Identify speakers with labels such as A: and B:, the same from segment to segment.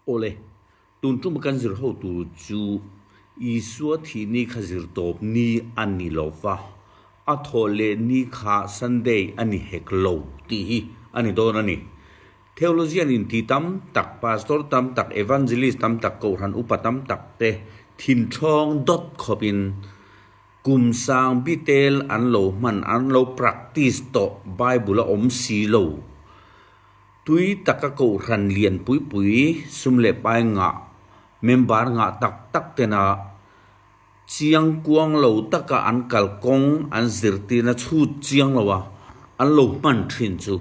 A: Awle, tun tuma kan zir ho tur chu Isua thih ni kha zir tawp ni a ni lo va, a thawh leh ni kha Sunday a ni hek lo tih hi a ni dawn a ni. Theologian inti tam tak, pastor tam tak, evangelist tam tak, kohhran upa tam tak te thinthawng dawt khawpin Kum sang bitel an lo hman, an lo practice tawh Bible a awm si lo. Tui taka kohhran lian pui pui, sum leh pai ngah, member ngah tak tak tena chiang kuang lo taka an kalkawng an zirtirna chhut chiang lo a an lo hman thin chu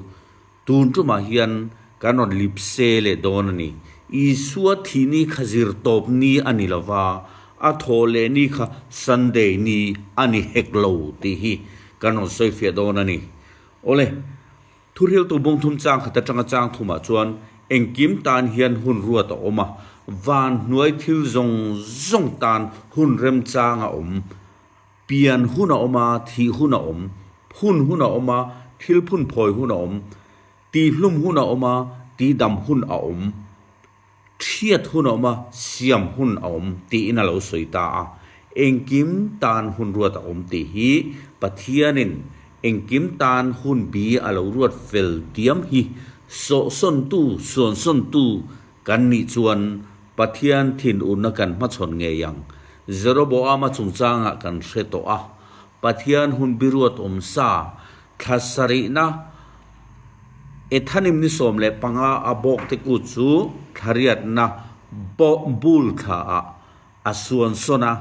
A: Tun tumah hian kan rawn lip se leh dawn a ni. Isua thih ni kha zir tawp ni a ni lo va, a thawh leh ni kha Sunday ni a ni hek lo tih hi kan rawn sawi fiah dawn a ni. Awle, thuhriltu bungthum chang khat atanga chang thumah chuan engkim tan hian hun ruat a awm a, van hnuai thil zawng zawng tan hun remchang a awm. Pian hun a awm a, thih hun a awm, phun hun a awm a, thil phun phawi hun a awm, tihhlum hun a awm a, tihdam hun a awm, thiat hun a awm a, siam hun a awm tiin a lo sawi ta a. Engkim tan hun ruat a awm tih hi Pathianin engkim tan hun bi a lo ruat fel diam hi sawhsawntu, suansawntu Kan nih chuan Pathian thinurna kan hmachhawn ngei ang. Jeroboama chungchangah kan hre tawh a, Pathian hun biruat awm sa, thla sarihna Ethanim ni 15 a bawkte kut chu thlariatna bul thlaah a suansawn a,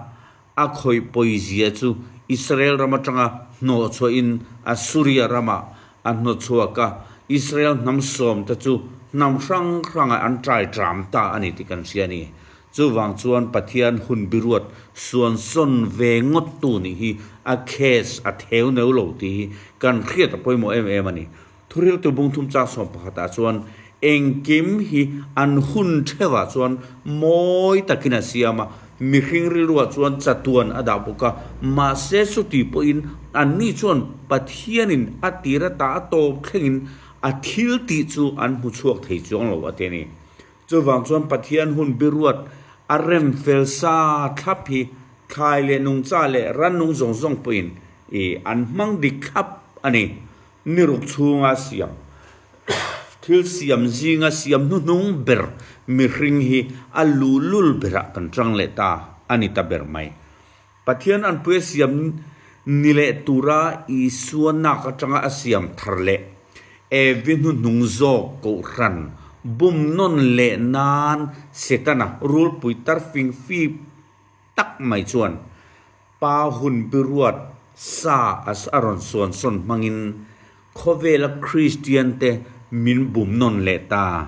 A: a khawih pawizia chu Israel ram atanga hnawhchhuahin Assuria ramah a hnawchhuak a, Israel hnam sawmte chu hnam hrang hrangah an ṭai ṭam ta a ni tih kan hria a ni. Chuvang chuan Pathian hun biruat suansawn ve ngawttu nih hi a case a theu neu lo tih hi kan hriat a pawimawh em em a ni. Thuriltu bungthum chang sawm pakhatah chuan engkim hi an hun theuhah chuan mawi takin a siam a, mihring rilruah chuan chatuan a dah bawk a, mahse chuti pawhin anni chuan Pathianin a tir ata a tawp thlengin a thil tih chu an hmu chhuak thei chuang lo a ti a ni. Chuvang chuan Pathian hun biruat a rem fel sa thlap hi thlai leh nungcha leh rannung zawng zawng pawhin i an hmang dik thlap a ni. Ni ruk chhunga siam thil siam zinga siam hnuhnung ber mihring hi a luhlul berah kan chang leh ta a ni ta ber mai. Pathian anpuia siam ni leh tura Isua nak atanga a siam thar leh Evi hnuhnung zawk kohhran bum nawn leh nan Setana rulpui tar fing fip tak mai chuan Pa hun biruat sa as a rawn suan sawn hmangin khawvela Kristian te min bum nawn leh ta.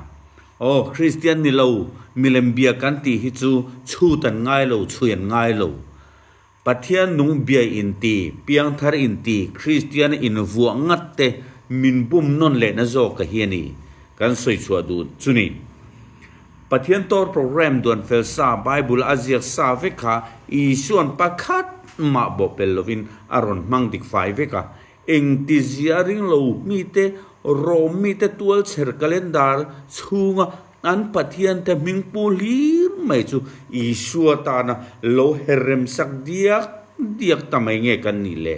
A: Aw, Kristian ni lo, milem bia kan tih hi chu chhut an ngai lo, chhui an ngai lo. Pathian nung bia inti, piangthar inti, Kristian invuah ngat te min bum nawn lehna zawk a hi a ni, kan sawi chhuah duh chu ni. Pathian Tor program duan fel sa Bible a ziak sa vek kha Isua'n pakhat mah bawh pel lovin a rawn hmang dik fai vek a. Engti zia ring lo mite Rom mite tualchher calendar chhunga an Pathian te hming pu hlir mai chu Isua tana lo her rem sak diak diak ta mai nge kan nih le?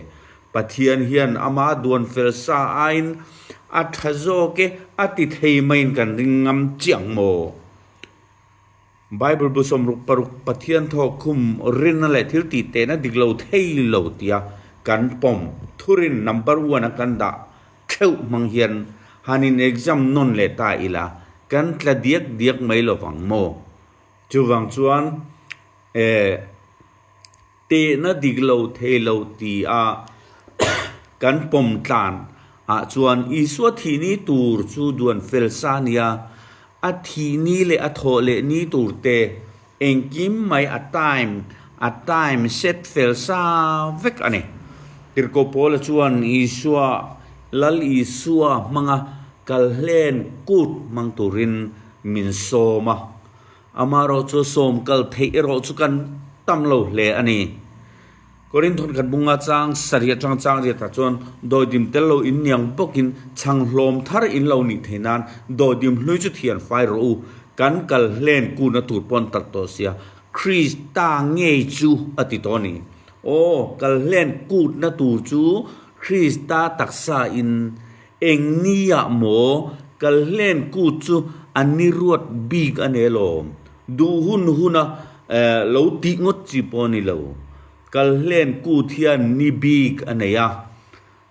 A: Pathian hian ama duan fel sa aiin a tha zawk e a ti thei maiin kan ring ngam chiang maw? Bible bu 66 Pathian thawk khum rinna leh thil tih tehna dik lo thei lo tia kan pawm thurin number one a kan dah theuh hmang hian han in exam nawn leh ta ila kan tla diak diak mai lovang maw? Chuvang chuan eh. Tehna dik lo thei lo ti a kan pawm tlan ah chuan Isua thih ni tur chu duan fel sa nia, a thih ni leh a thawh leh ni tur te engkim mai a time a time set fel sa vek a ni. Tirhkoh Paula chuan Isua Lal Isua hmanga kalhlen kut hmang turin min sawm a. Amaherawhchu sawm kal theih erawh chu kan tam lo hle a ni. Korinthon kan bunga chang sarih atanga chang riatah chuan dawidim tel lo in niang bawkin chhang hlawm thar in lo nih theih nan dawidim hlui chu thian fai rawh u. Kan kal hlen kuna tur pawh an talh tawh sia, Krista ngei chu a ti tawh a ni. Aw, kal hlen kutna tur chu Krista taksa in eng niah maw kal hlen kut chu a ni ruat bik a nei alawm. Duh hun huna lo tih ngawt chi pawh a ni lo. Kal hlen kut hian ni bik a nei a.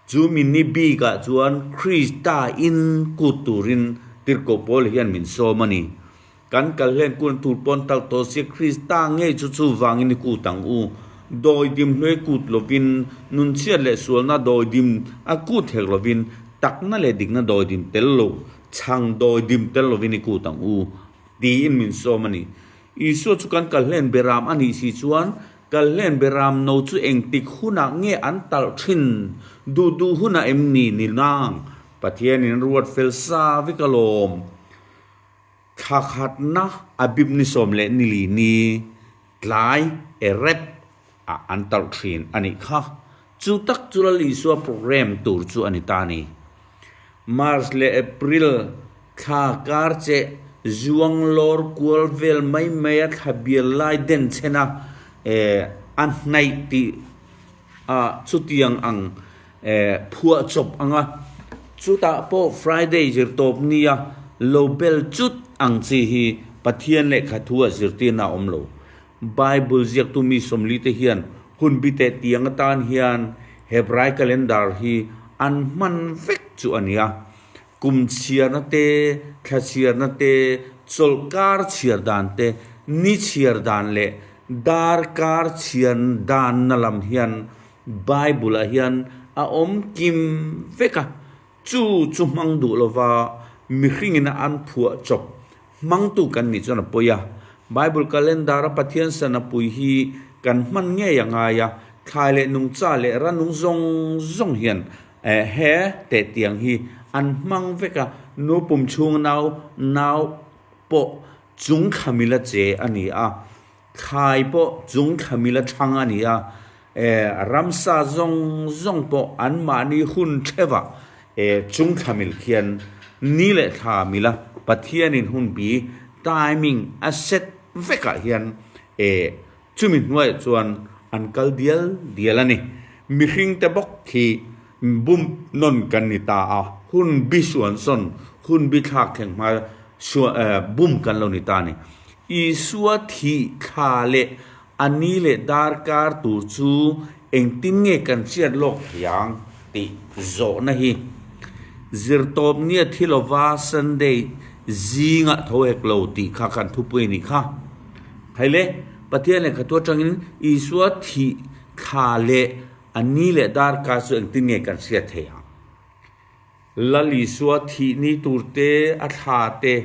A: Chu mi ni bikah chuan Krista in kut turin Tirhkoh Paul hian min sawm a ni. Kan kal hlen kun tur pawn talh tawh sia Krista ngei chu chuvangin i kut ang u. Dawidim hluai kut lovin, nunchhiat leh sualna dawidim a kut hek lovin, takna leh dikna dawidim tel lo, chhang dawidim tel lovin i kut ang u, tiin min sawm a ni. Isua chu kan kal hlen beram a nih si chuan Kalhlen beram no chu engtik hunah nge an talh thin? Duh duh hunah em ni ni nang? Pathianin ruat fel sa vek alawm. Thla khatna a bip ni 14 ni tlai e rep ah an talh thin a nih kha. Chu tak chu Lal Isua program tur chu a ni ta a ni. March leh April thla kar che zuang lawr kual vel mai mai a thla bial lai den chhen a a hnaih tih a chutiang ang phuah chawp ang a, chutah pawh Friday zirtawp nia lo bel chut ang chi hi Pathian lehkha thu a zirtirna a awm lo. Bible ziaktu mi 40 te hian hun bite tiang atan hian Hebrai calendar hi an hman vek chu a ni a. Kum chhiarna te, thla chhiarna te, chawlhkar chhiar dan te, ni chhiar dan leh darkar chhiar danna lam hian Bible-ah hian a awm kim vek a. Chu chu hmang duh lova mihringin an phuah chawp hmangtu kan nih chuan a pawi a. Bible calendar-a Pathian sana pui hi kan hman ngei a ngai a, thlai leh nungcha leh ranung zawng zawng hian he tehtiang hi an hmang vek a, nu pum chhunga nau nau pawh chung thlamila che a ni a. Thlai pawh chung thlamil a thang a ni a, ramsa zawng zawng pawh anmahni hun theuhah chung thlamil khian ni leh thla mila Pathianin hun bi, timing, a set vekah hian chumi hnuaiah chuan an kal dial dial a ni. Mihringte bawk khi bum nawn kan ni ta a, hun bi suan sawn, hun bi thlak thleng hma bum kan lo ni ta a ni. Isua thih thla leh a ni leh darkar tur chu engtin nge kan hriat lawk thei ang tih zawhna hi zirtawp nia thi lova Sunday zingah tho hek lo tih kha kan thupui a nih kha. Haile, Pathian lehkhathu atangin Isua thih thla leh a ni leh darkar chu engtin nge kan hriat thei ang? Lal Isua thih ni tur te, a thla te,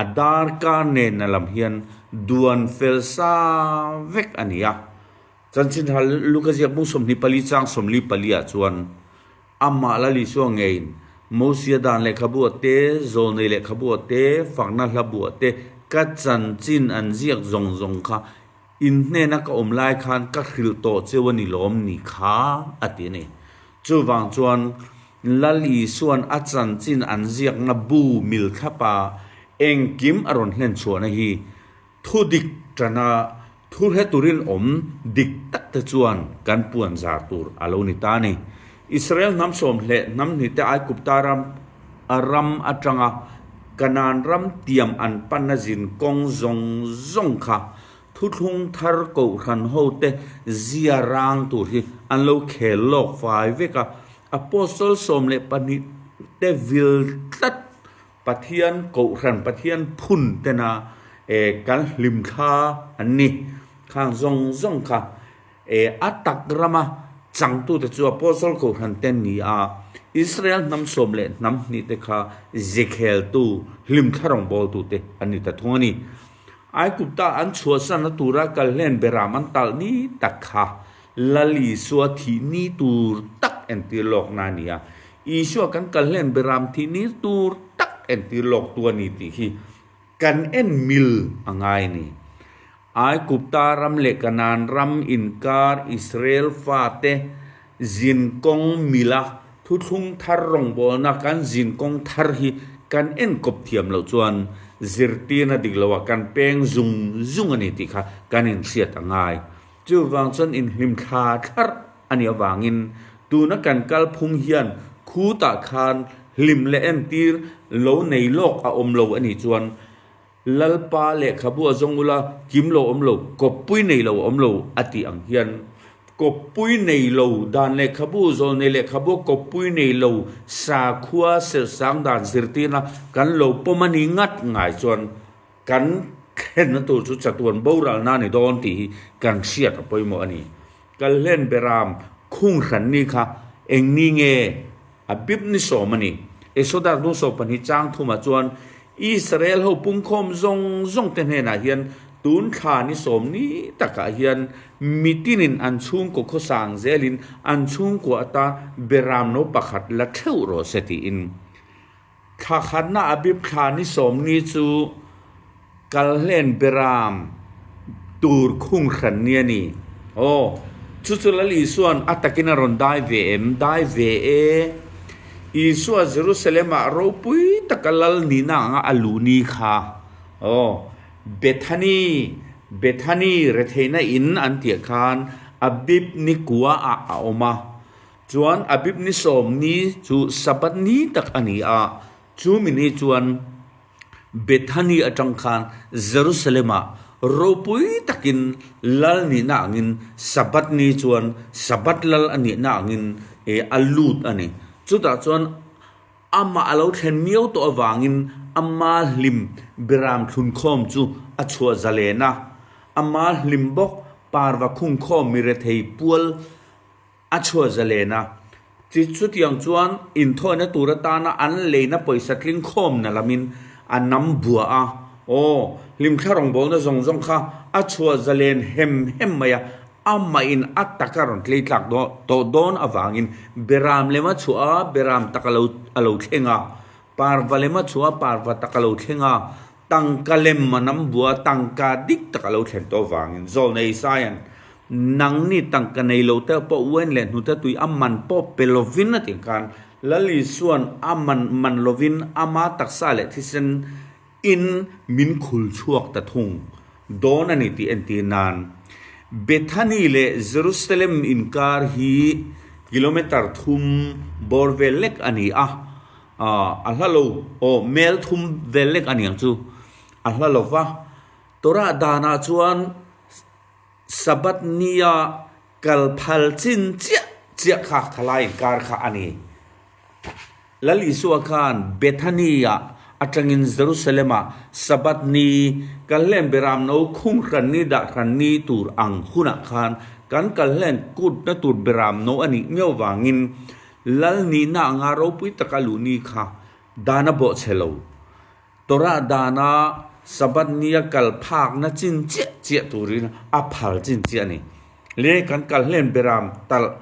A: a darkar nen a lam hian duan fel sa vek a ni a. Chanchin Tha Luka ziak bung 24 chang 44 ah chuan amah Lal Isua ngeiin Mosia dan lehkhabu ah te, Zawlnei lehkhabu ah te, Fakna hlabu ah te ka chanchin an ziak zawng zawng kha in hnena ka awm lai khan ka hrilh tawh cheu a ni lawm ni kha a ti a ni. Chuvang chuan Lal Isua'n a chanchin an ziakna bu mil thlapa engkim a rawn hlen chhuahna hi thu dik tana thu hre turin awm dik tak te chuan kan puan zar tur a lo ni ta a ni. Israel hnam sawm hleh hnam hnihte Aigupta ram ram atanga Kanaan ram tiam an panna zin kawng zawng zawng kha Thuthlung thar kohhran hote zia rang tur hi an lo khel lawk fai vek a, Apostle 12 te vil tlat Pathian kohhran Pathian phun tena kan hlim thla an ni. Khang zawng zawng kha a tak rama changtute chu Apostle kohhran te an ni a, Israel hnam sawm leh hnam hnih te kha zikheltu hlimthla rawngbawltute an ni ta thung a ni. Aigupta an chhuahsanna tura kalhlen beram an talh ni tak kha Lal Isua thih ni tur tak entir lawkna a ni a. Isua kan kalhlen beram thih ni tur tak entir lawktu a ni tih hi kan en mil a ngai a ni. Aigupta ram leh Kanaan ram inkar Israel fate zinkawng mila thuthlung thar rawngbawlna kan zinkawng thar hi kan enkawp thiam loh chuan. zirtirna dik loah kan peng zung zung a ni tih kha kan inhriat a ngai. Chuvang chuan inhlimthla thlarh a nih avangin tuna kan kalphung hian khutah khan hlim leh entir lo nei lawk a awm lo a nih chuan Lalpa lehkhabu a zawng ula kim lo awm lo, kawppui nei lo awm lo a tih ang hian kawppui nei lo dan lehkhabu, zawlnei lehkhabu kawppui nei lo sakhua serhsang dan zirtirna kan lo pawm a ni ngat ngai chuan kan thlenna tur chu chatuan boralna a ni dawn tih hi kan hriat a pawimawh a ni. Kalhlen Beram khung hran ni kha eng ni nge a bip ni sawm a ni. Exodus bung 12 chang thumah chuan Israel ho pungkhawm zawng zawng te hnenah hian tun thla ni sawm ni takah hian mitinin an chhungkaw khawsang zelin an chhungkua ata Beram no pakhat la theuh rawh se tiin Thla khatna a bip thla ni sawm ni chu Kalhlen Beram tur khung hran ni a ni. Aw, chu chu Lal Isua'n a takin a rawn dai ve em? Dai ve e. Isua Jerusalem-ah ropui taka Lal nihna anga a luh ni kha. Aw, Bethany, Bethany retheihna in an tih khan a bip ni kua ah a awm a. Chuan Abib ni sawm ni chu Sabbath ni tak a ni a, chumi ni chuan Bethany atang khan Jerusalem-ah ropui takin lal nihna angin Sabbath ni chuan Sabbath lal a nihna angin a lut a ni. Chutah chuan amah a lo thlen miau tawh avangin ama hlim Beram thlunkhawm chu a chhuah zalen a, ama hlim bawk parva khungkhawm mirethei pual A chhuah zalen a, chi chutiang chuan inthawina tur atana an leina pawisa tling khawmna lamin a nam bua a, aw, hlimthla rawngbawlna zawng zawng kha a chhuah zalen hem hem mai a, amahin a taka rawn tlei tlak tawh dawn avangin beram lem a chhuah a, beram tak a lo a lo thleng a, parva lem a chhuah a, parva tak a lo thleng a, tangka lem a nam bua a, tangka dik tak a lo thlen tawh avangin Zawlnei Isaia'n Nangni tangka nei lo te pawh uain leh hnute tui a man pawh pe lovin a tih khan Lal Isua'n a man man lovin ama taksa leh thisen in min khul chhuak ta thung dawn a ni tih entir nan Bethany leh Jerusalem inkar hi kilometer thum bawr vel lek a ni a, a hla lo aw mel thum vel lek a ni ang chu a hla lo va Torah danah chuan Sabbath nia kal phal chin chiah chiah kha thalai inkar kha a ni. Lal Isua khan Bethany-ah atangin Jerusalem-ah Sabbath ni kalhlen beram no khung hran ni dah hran ni tur ang hunah khan kan kalhlen kutna tur beram no a nih miau vangin Lal nihna anga ropui taka luh ni kha dan a bawhchhe lo. Torah dana Sabbath nia kal phakna chin chiah chiah turin a phal chin chiah a ni. Le kan kal hlen beram talh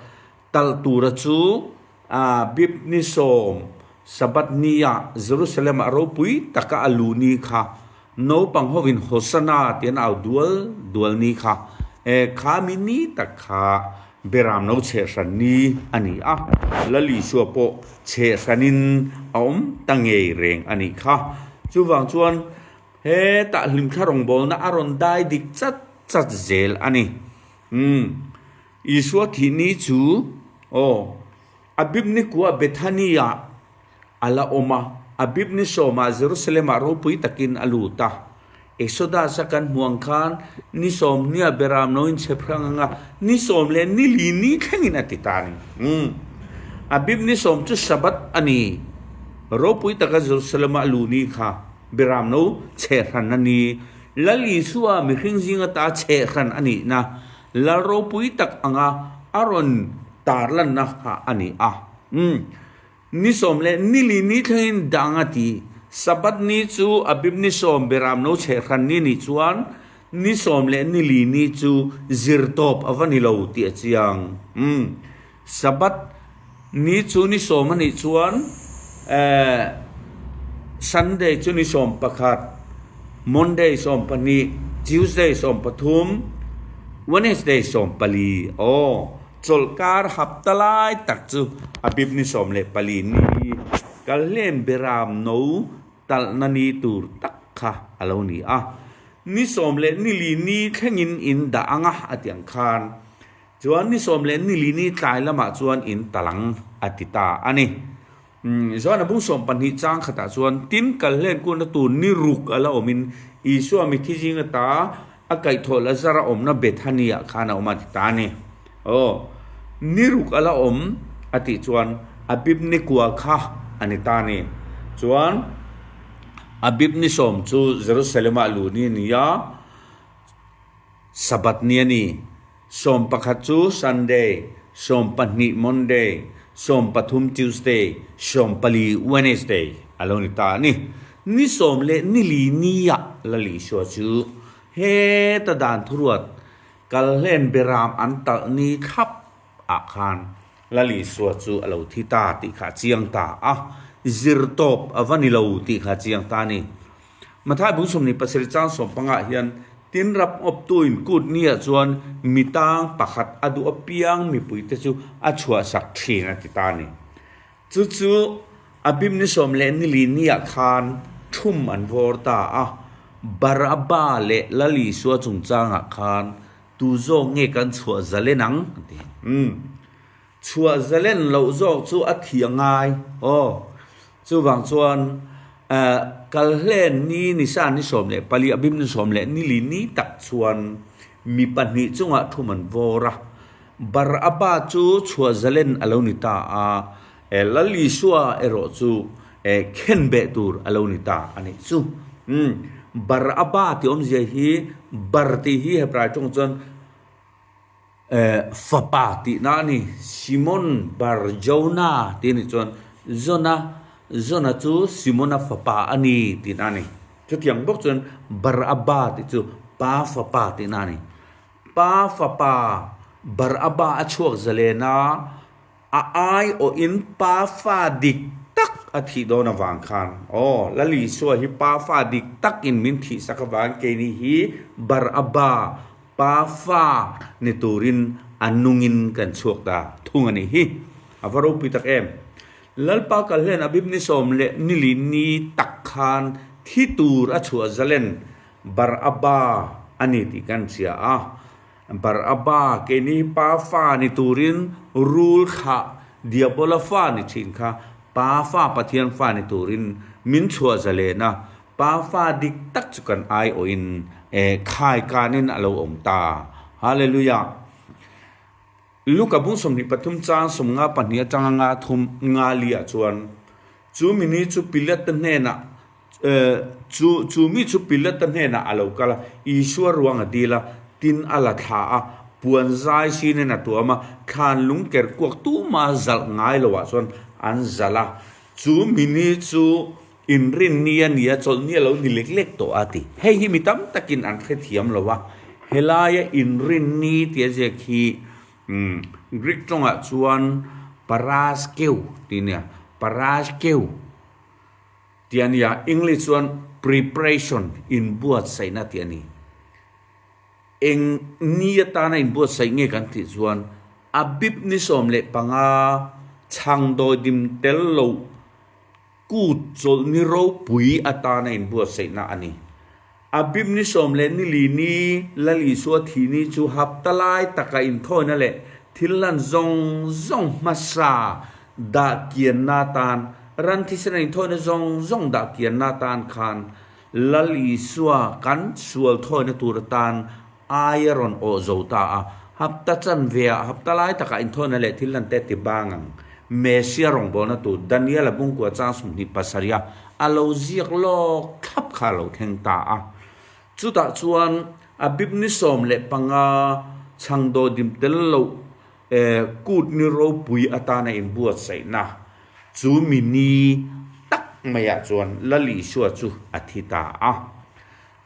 A: talh tura chu a bip ni sawm Sabbath nia Jerusalem ah ropui taka a luh ni kha naupang hovin Hosanna ti an au dual dual ni kha e kha mi ni tak kha Beram lo chhehhran ni a ni a, Lal Isua pawh chhehhranin a awm ta ngei reng a nih kha. Chuvang chuan hetah hlimthla rawngbawlna a rawn dai dik chat chat zel a ni. Umm, Isua thih ni chu aw, a bip ni kua Bethany-ah A la awm a, a bip ni sawmah Jerusalem-ah ropui takin a lut a. Exodus-a kan hmuh ang khan ni sawm hnia beram lo inchhep hrang ang a, ni sawm leh ni li ni thlengin a ti ta a ni. Umm. A bip ni sawm chu Sabbath a ni. Ropui taka Jerusalem-a a luh ni kha beram lo chhehhran a ni. Lal Isua mihring zing ata chhehhran a nihna Lal ropui tak anga a rawn tarlanna kha a ni a. Umm. Ni sawm leh ni li ni thlengin dang a ti. Sabbath ni chu Abib ni sawm beram no chhehhran ni nih chuan ni sawm leh ni li ni chu zir tawp a va ni lo tih a chiang. Umm. Sabbath ni chu ni sawm a nih chuan eh Sunday chu ni sawm pakhat, Monday 12, Tuesday 13, Wednesday 14. Aw. Chawlhkar hapta lai tak chu a bip ni 14 ni kalhlen beram no talhna ni tur tak kha. kha a lo ni a. Ni 14 ni thlengin in dah ang a, a ti ang khan. Chuan ni 14 ni tlai lamah chuan in tal ang, a ti ta a ni. Johana bung 12 chang khatah chuan tin kal hlen kualna tur ni ruk a la awmin Isua mithi zinga ta a kaihthawh Lazara awmna Bethany-ah khan a awm a ti ta a ni. Aw, ni ruk a la awm a tih chuan Abib ni kua kha a ni ta a ni. Chuan Abib ni 10 chu Jerusalem-ah luh ni a ni a. Sabbath ni a ni. 11 chu Sunday, 12 Monday, 13 Tuesday, 14 Wednesday a lo ni ta a ni. Ni 14 nia Lal Isua chu heta dan thuruat kal hlen beram an talh ni thlap ah khan Lal Isua chu a lo thi ta tih kha a chiang ta a, zirtawp a va ni lo tih kha a chiang ta a ni. Mathai bung 27 chang 15 hian tin rap awptuin kut nia chuan mi tang pakhat a duh apiang mipuite chu a chhuahsak thin a ti ta a ni. Chu chu a bim ni 14 nia khan thum an vawr ta a, Barabba leh Lal Isua chungchangah khan tu zawk nge kan chhuah zalen ang a ti. Umm. Chhuah zalen loh zawk chu a thi a ngai aw. Chuvang chuan kal hlen ni nisa ni 14 a bim ni 14 ni tak chuan mi pahnih chungah thum an vawr a. Barabba chu chhuah zalen a lo ni ta a, Lal Isua erawh chu khen beh tur a lo ni ta a nih chu. Barabba tih awmzia hi bar tih hi Hebrai tawng chuan Fapa tihna a ni. Simon bar Jona tih a nih chuan Jona, Jona chu Simona fapa a ni tihna a ni. Chutiang bawk chuan Barabba tih chu Pa fapa tihna a ni. Pa fapa Barabba a chhuak zalen a, A aiawhin pa fa dik tak a thih dawn avang khan, aw, Lal Isua hi pa fa dik takin min thihsak avang keini hi Barabba, pa fa ni turin a nungin kan chhuak ta thung a nih hi. A va ropui tak em! Lalpa kalhlen a bib ni 14 ni tak khan thi tur a chhuah zalen Barabba a ni tih kan hria a. Barabba, keini pa fa ni turin rul thlah Diabola fa ni thin kha pa fa Pathian fa ni turin min chhuah zalen a, pa fa dik tak chu kan aiawhin khai kanin a lo awm ta. Hallelujah! Luka bung 23 chang 52 atanga nga thum nga li ah chuan chu mini chu Pilate hnenah Chu chu mi chu Pilata hnenah a lo kal a, Isua ruang a dil a, tin a la thla a, puan zai sinin a tuam a, thlan lung ker kuak tuma zalh ngai loah chuan an zalh a. Chu mi ni chu inrin ni a ni a, chawlh ni a lo ni lek lek tawh a ti. Hei hi mi tam takin an hrethiam lo a, helaia inrin ni tia ziak hi Greek tawngah chuan paraskeu tih a nia, paraskeu. Tih a ni a, English chuan preparation, inbuatsaihna tih a ni. Eng ni atana inbuatsaih nge kan tih chuan a bip ni 15 chhang dawidim tel lo kut chawlh ni ropui atana inbuatsaihna a ni. A bip ni 14 ni Lal Isua thih ni chu hapta lai taka inthawina leh thil lan zawng zawng hmasa dah kianna atan, ran thisen a inthawina zawng zawng dah kianna atan khan Lal Isua kan sual thawina tur atan ai a rawn awh zo ta a. Hapta chanve ah hapta lai takah inthawina leh thil lan te ti bang ang. Messia rawngbawlna tur Daniel-a bungkua chang 27 a a lo ziak lawk thlap kha a lo thleng ta a. Chutah chuan a bip ni 15 chhang daw dim tel loh kut ni ropui atana inbuatsaihna chu mi ni tak maiah chuan Lal Isua chu a thi ta a.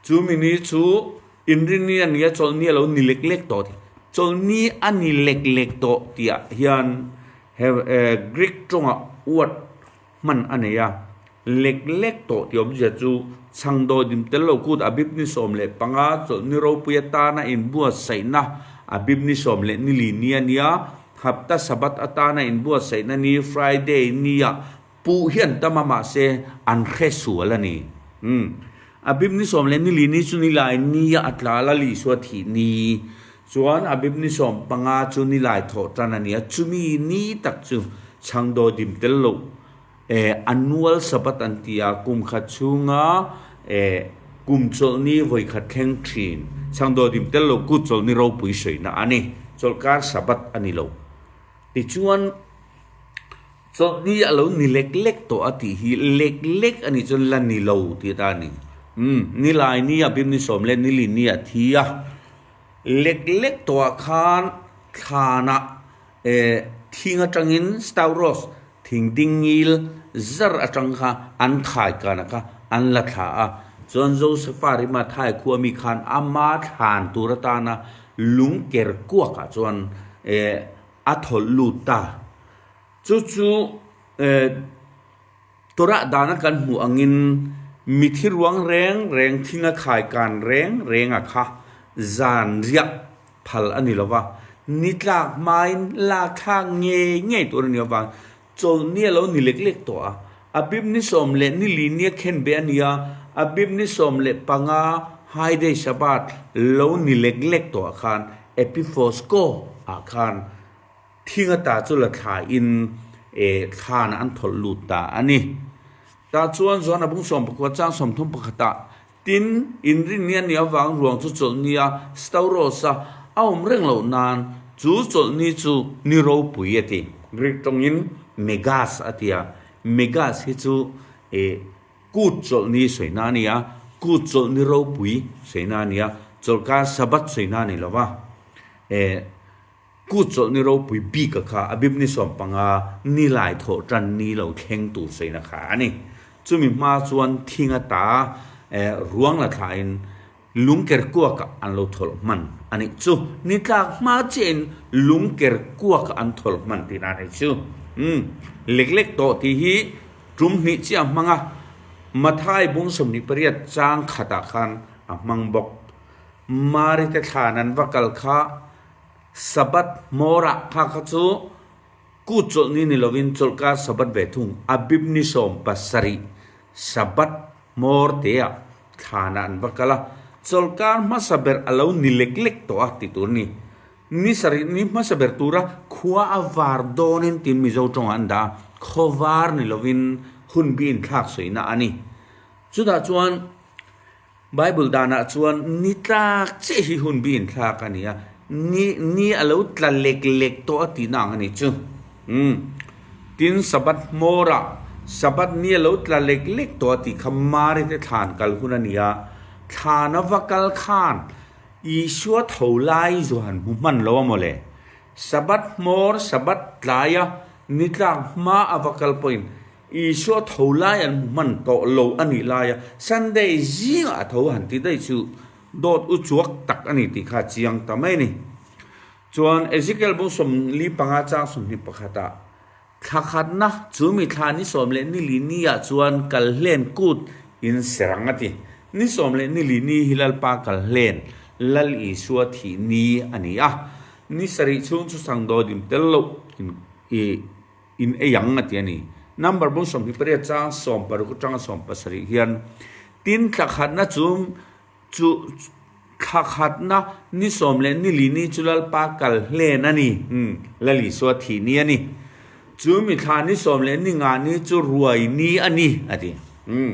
A: Chu mi ni chu inrinni a ni a, chawlhni a lo ni lek lek tawh tih. Chawlhni a ni lek lek tawh tihah hian he Greek tawngah word hman a nei a, lek lek tawh tih awmzia chu chhang dawi dim tel lo kut a bip ni 15 chawlhni ropui atana inbuatsaihna a bip ni 14 ni a nia, hapta Sabbath atana inbuatsaihna ni Friday nia puh hi an tam a mahse an hre sual a ni. Umm. Abib ni 14 ni chu nilai nia a tla Lal Isua thih ni chuan Abib ni 15 chu nilai thawh tan a ni a, chumi ni tak chu chhangdaw dim tel loh eh annual Sabbath an ti a, kum khat chhunga eh kum chawlh ni vawi khat thleng thin chhangdaw dim tel loh kut chawlh ni ropui sawi na a ni, chawlhkar Sabbath a ni lo. Tichuan. Chawlhni a lo ni lek lek tawh a tih hi lek lek a nih chuan la ni lo tih ta a ni. Umm, nilai ni a bim ni 14 ni a thi a. Lek lek tawhah khan thlanah eh thing atangin stauros thing ding ngil zar atang kha an khai kana kha an la thla a. Chuan Josefa rima thai khua mi khan ama thlan tur atana lung ker kuakah chuan eh a thawlh lut ta. Chu chu Torah dana kan hmuh angin mithi ruang reng reng thinga khai kan reng renga kha zan riah phal a ni lo va, ni tlak hmain lak thlak ngei ngei tur a ni avang chawlhni a lo ni lek lek tawh a. Abib ni 14 nia khen beh a ni a, Abib ni 15 High Day Shabbat lo ni lek lek tawh ah khan Epifosko ah khan Thing ata chu la thlaiin thlan an thawlh lut ta a ni. Tah chuan Johana bung 14 chang 31 ah, Tin, inrinni a nih avang ruang chu chawlhni a Stauros a a awm reng loh nan chu chawlhni chu ni ropui a ti. Greek tawngin Megas a ti a, Megas hi chu kut chawlhni sawina a ni a, kut chawlhni ropui sawina a ni a, chawlhkar Sabbath sawina a ni lo va. Kut chawlhni ropui bik a kha a bib ni 15 ni lai thawh tan ni lo thleng tur saina kha a ni. Chumi hma chuan thing ata ruang la thlain lungker kuakah an lo thawlh hman a nih chu. Ni tlak hma chiahin lungker kuakah an thawlh hman tihna a nih chu. Umm, lek lek tawh tih hi tum hnih chiah a hmang a, Mathai bung 28 chang khatah khan a hmang bawk. Mari te thlan an va kal kha Sabbath hmawrah kha kha chu kut chawlhni ni lovin chawlhkar Sabbath ve thung Abib ni 17 Sabbath hmawr teah thlanah an va kal a, chawlhkar hmasa ber a lo ni lek lek tawh a ti tur a ni. Ni sarih ni hmasa ber tura khua a var dawnin tiin Mizo tawngah an dah a, khaw var ni lovin hunbi inthlak sawina a ni. Chutah chuan. Bible danah chuan ni tlak chiah hi hun bi inthlak a ni a, ni ni a lo tla lek lek tawh a tihna ang a nih chu. Umm. Tin, Sabbath hmawrah Sabbath ni a lo tla lek lek tawh a tih kha Mari te thlan kal hun a ni a, thlan a va kal khan Isua tho lai zu han hmu hman lo a mawle. Sabbath hmawr, Sabbath tlaia ni tlak hma a va kal pawhin Isua tho lai an hmu hman tawh lo a nih laia Sunday zingah a tho han ti daih chu dawt u chuak tak a ni tih kha a chiang ta mai a ni. Chuan Ezekiel bung 45 chang 21 ah thla khatna chu mi thla ni 14 ni ah chuan kalhlen kut in serang a ti. Ni 14 ni hi Lalpa kalhlen Lal Isua thih ni a ni a, ni sarih chhung chu sangdawi dim tel loh in i In ei ang a ti a ni. Number bung 28 chang 60 atanga 70 hian tin thla khatna chu chu thla khatna ni sawm leh ni li ni chu Lalpa kal hlen a ni. Umm, Lal Isua thih ni a ni. Chu mi thla ni sawm leh ni nga ni chu ruai ni a ni a ti. Umm,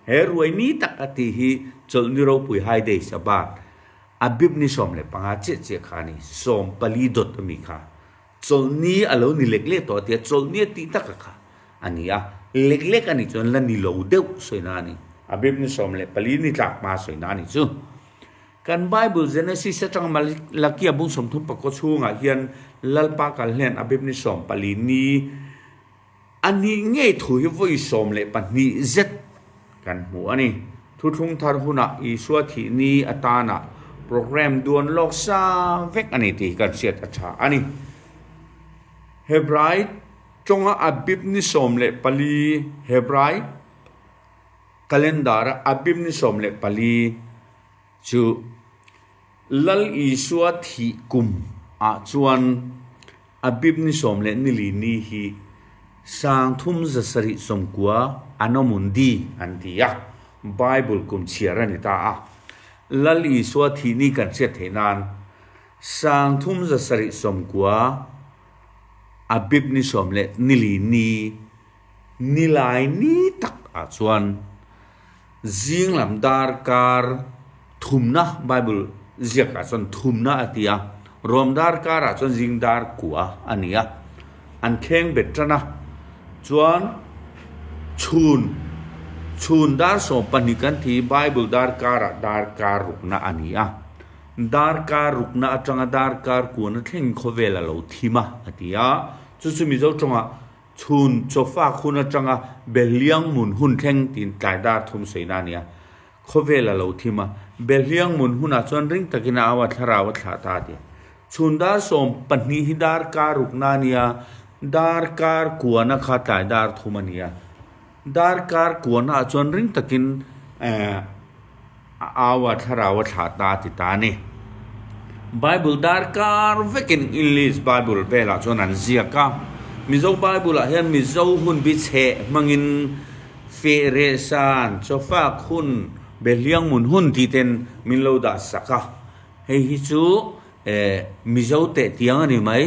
A: he ruai ni tak a tih hi chawlhni ropui High Day Sabbath a bib ni 15 chiah chiah kha a ni, 14 dawt a mi kha. Chawlhni a lo ni lek lek tawh a ti a, chawlhni a tih tak a kha a ni a, lek lek a nih chuan la ni lo deuh sawina a ni. A bib ni 14 ni tlak hma sawina a ni chu. Kan Bible Genesis atanga Malakia bung 34 chhungah hian Lalpa kal hnen a bib ni 14 ni A nih ngei thu hi vawi 12 zet kan hmu a ni. Thuthlung thar hunah Isua thih ni atana program duan lawk sa vek a ni tih hi kan hriat a tha a ni. Hebrai tawnga Abib ni 14, Hebrai calendar-a Abib ni 14 chu Lal Isua thih kum ah chuan Abib ni 14 ni hi 3790 Anno Mundi an ti a. Bible kum chhiar a ni ta a. Lal Isua thih ni kan hriat theih nan 3000 790 Abib ni 14 ni nilai ni tak ah chuan zing lam darkar thumna Bible ziak ah chuan thumna a ti a, Rom darkar ah chuan zing dar kua a ni a, an kheng bet tan a, chuan chhun chhun dar 12 kan thi Bible darkar ah darkar rukna a ni a, darkar rukna atanga darkar kuana thleng khawvel a lo thim a a ti a, chu chu Mizo tawngah Chhun chawfak hun atanga Belhliangmun hun thleng tiin tlai dar thum sawi na a ni a, khawvel a lo thim a. Belhliangmun hunah chuan ring takin a au a, thlarau a thlah ta a ti. Chhun dar 12 hi dar kar rukna a ni a, dar kar kuana kha tlai dar thum a ni a. Dar kar kuana ah chuan ring takin a au a, thlarau a thlah ta a ti ta a ni. Bible dar kar vekin English Bible velah chuan an ziak a. Mizo Bible ah hian Mizo hun bi chheh hmangin feh reh san, chawfak hun, behliang mun hun tih ten min lo dah sak a. Hei hi chu Mizo teh tiang a ni mai.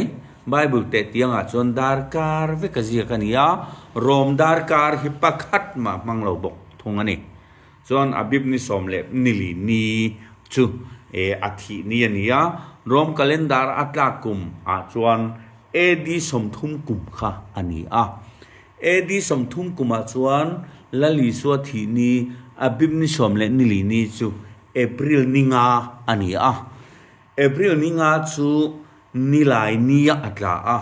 A: Bible teh tiangah chuan darkar vek a ziak a ni a, Rom darkar hi pakhat mah hmang lo bawk thung a ni. Chuan Abib ni 14 ni chu a thih ni a ni a, Rom calendar a tlak kum ah chuan AD 30 kum kha a ni a. AD 30 kum ah chuan Lal Isua thih ni Abib ni 14 ni chu April ni nga a ni a. April ni nga chu nilai nia a tla a,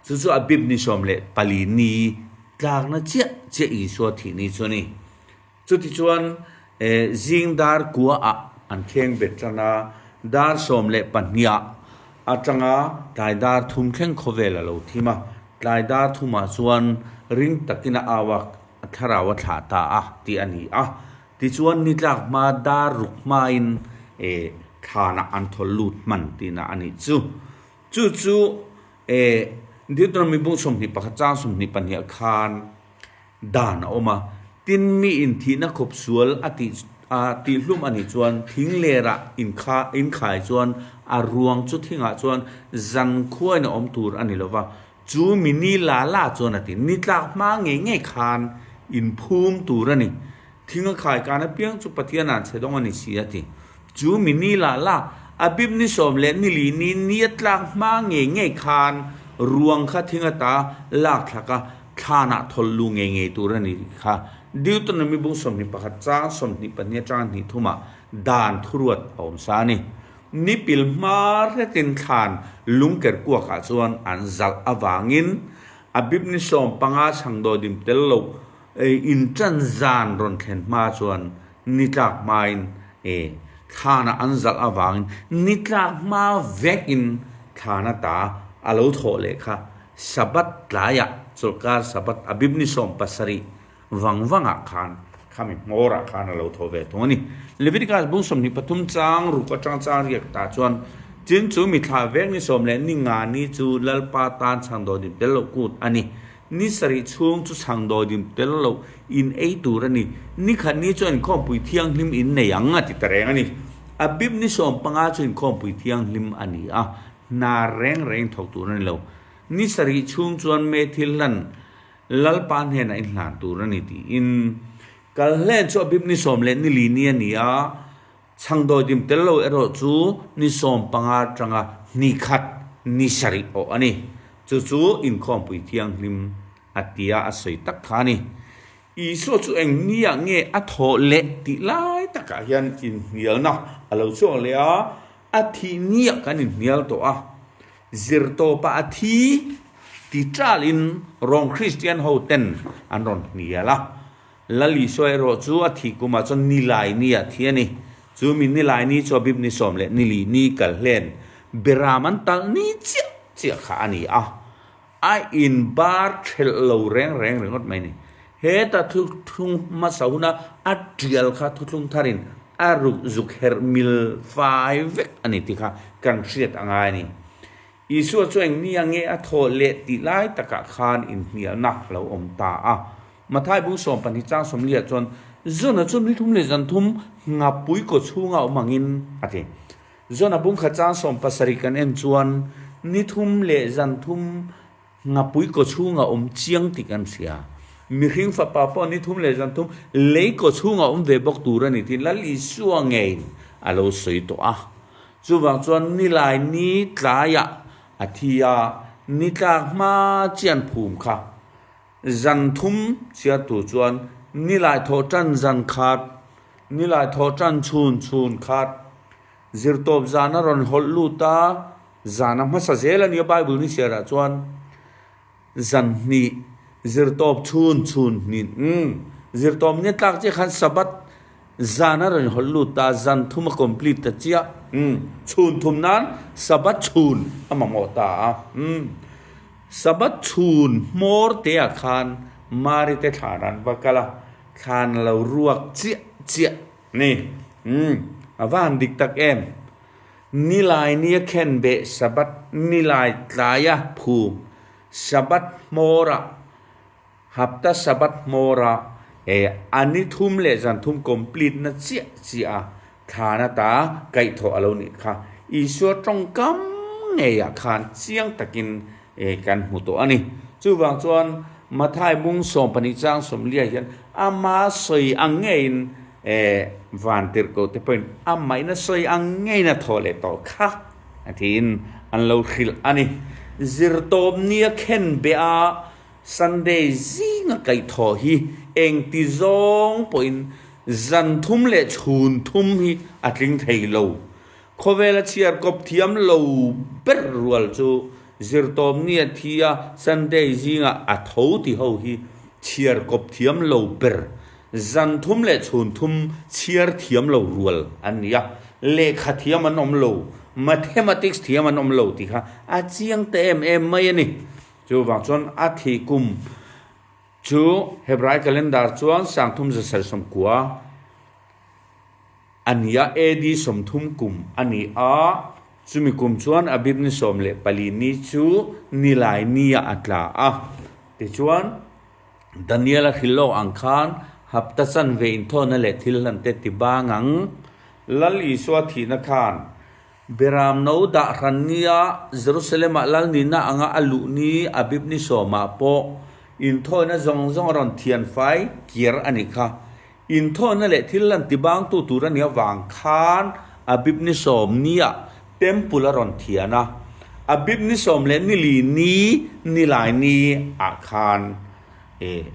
A: chu chu Abib ni 14 ni tlakna chiah chiah Isua thih ni chu a ni. Chutichuan zing dar kua ah an kheng bet tan a, dar 12 ah atanga tlai dar thum thleng khawvel a lo thim a, tlai dar thumah chuan ring takin a au a, thlarau a thlah ta a tih a ni a. Tichuan ni tlak hma dar ruk hmain thlanah an thawl lut hman tihna a nih chu. Chu chu Deuteronomy bung 21 chang 22 khan dan a awm a. Tin mi inthihna khawp sual a tih a tihhlum a nih chuan thing lerah inkha inkhai chuan a ruang chu thingah chuan zankhuain a awm tur a ni lo va. Chu mi ni la la chuan a ti, Ni tlak hma ngei ngei khan inphum tur a ni. Thing a khai kan apiang chu Pathian an chhe dawng a ni si a ti. Chu mi ni la la, Abib ni 14 ni ni a tlak hma ngei ngei khan ruang kha thing ata lak thlak a, thlanah thawl lu ngei ngei tur a ni kha. Deuteronomy bung 21 chang 22 atanga hnih thumah dan thuruat a awm sa a ni. Ni pil hma hretin thlan lungker kuakah chuan an zalh avangin Abib ni 15 chhangdaw dim tel lo inṭan zan rawn thlen hma chuan ni tlak hmain thlanah an zalh avangin ni tlak hma vekin thlan ata a lo thawh leh kha Sabbath tlaiah chawlhkar Sabbath Abib ni 17 vang vangah khan khami hmawrah khan a lo thaw ve thung a ni. Leviticus bung 23 chang ruk atang chang riak tah chuan, Tin chu mithla vek ni sawm leh ni nga ni chu Lalpa tan chhangdaw dim tel loh kut a ni. Ni sarih chhung chu chhangdaw dim tel loh in ei tur a ni. Ni khat ni chu inkhawmpui thianghlim in nei ang a ti ta reng a ni. Abib ni 15 chu inkhawmpui thianghlim a ni a, hna reng reng thawk tur a ni lo. Ni sarih chhung chuan me thil hlan Lalpa hnenah i hlan tur a ni tiin kal hlen chu Abib ni 14 ni a ni a, chhangdawidim tel lo erawh chu ni 15 atanga ni khat ni sarih awh a ni. Chu chu inkhawmpui thianghlim a tia a sawi tak kha a ni. Isua chu eng niah nge a thawh leh tih lai takah hian inhnialna a lo chhuak leh a, a thih niah kan inhnial tawh a. Zirtawpah a thi ti ṭalin Rom Kristian ho ten an rawn hnial a. Lal Isua erawh chu a thih kumah chuan Nilai ni a thi a ni. Chu mi Nilai ni chu Abib ni 14 ni kal hlen Beram an talh ni chiah chiah kha a ni a. A inbar ṭhelh lo reng reng ringawt mai a ni. Heta thuthlung hmasa huna a ṭial kha thuthlung tharin a ruk zuk herh mil fai vek a ni tih kha kan hriat a ngai a ni. Isua chu eng nia nge a thawh leh tih lai takah khan inhnialna a lo awm ta a. Mathai bung 12 chang 40 chuan. Jona chu ni thum leh zan thum nghapui kaw chhunga awm angin a ti. Jona bungkhat chang 70 kan en chuan ni thum leh zan thum Nghapui kaw chhunga awm chiang tih kan hria. Mihring fapa pawh ni thum leh zan thum lei kaw chhunga awm ve bawk tur a ni tih Lal Isua ngeiin a lo sawi tawh a. Chuvang chuan nilai ni tlaiah a thi a, ni tlak hma chian phum kha zan thum chhiar tur chuan nilai thawh tan zan khat, nilai thawh tan chhun chhun khat, zirtawp zan a rawn hawlh lut a, Zan a hmasa zel a nia Bible ni chhiarah chuan zan hnih zirtawp chhun chhun hnih umm zirtawp nia tlak chiah khan Sabbath zan a rawn hawlh lut ta zan thum a complete ta chiah umm chhun thum nan Sabbath chhun a mamawh ta a umm Sabbath chhun hmawr te ah khan Mari te thlan an va kal a thlan a lo ruak chiah chiah ni umm a va han dik tak em. Nilai nia khenbeh Sabbath nilai tlaia phum Sabbath hmawrah hapta Sabbath hmawrah eh a ni thum leh zan thum complete na chiah chiah a thlan ata kaihthawh a lo nih kha Isua tawngkam ngeiah khan chiang takin eh kan hmu tawh a ni. Chuvang chuan Mathai bung 12 chang 40 hian ama sawi ang ngeiin eh van tirhkoh te pawhin amahin a sawi ang ngeiin a thaw leh tawh kha a tiin an lo hrilh a ni. Zirtawp nia khen beh a Sunday zinga kaihthawh hi engti zawng pawhin zan thum leh chhun thum hi a tling thei lo. Khawvela chhiar kawp thiam lo ber rual chu Zirtawp nia thi a Sunday zingah a tho ti ho hi chhiar kawp thiam lo ber, zan thum leh chhun thum chhiar thiam lo rual an ni a, lehkha thiam an awm lo, mathematics thiam an awm lo tih kha a chiang ta em em mai a ni. Chuvang chuan a thih kum chu Hebrai calendar chuan 3190. A ni a, AD 30 kum a ni a, chumi kum chuan Abib ni 14 ni chu Nilai niah a tla a. Tichuan, Daniel-a hrilh lawk ang khan hapta chanve inthawhna leh thil hlan te ti bang ang. Lal Isua thihna khan Beram no dah hran nia Jerusalem-ah Lal nihna anga a luh ni Abib ni sawmah pawh inthawhna zawng zawng a rawn thianfai kir a nih kha. Inthawhna leh thil lan tibangtu tur a nih avang khan Abib ni sawm niah Temple a rawn thian a, Abib ni sawm leh ni li ni nilai ni ah khan e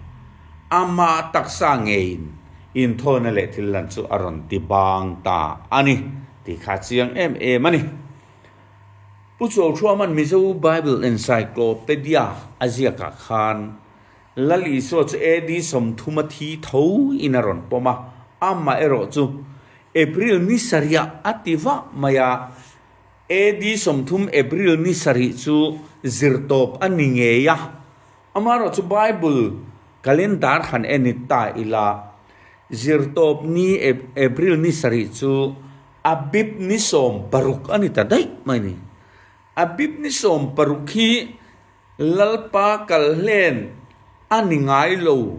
A: amah taksa ngeiin inthawhna leh thil lan chu a rawn tibang ta a ni tih kha a chiang em em a ni. Pu Chawlhruaman Mizo Bible Encyclopedia a ziakah khan Lal Isua chu AD 30 a thi tho in a rawn pawm a, amah erawh chu April ni sarihah a ti vah mai a. AD 30 April ni sarih chu zirtawp a ni ngei a, amaherawh chu Bible calendar han en i ta ila, zirtawp ni April ni sarih chu Abib ni 16 a ni ta daih mai a ni. Abib ni 16 hi Lalpa kal hlen a ni ngai lo.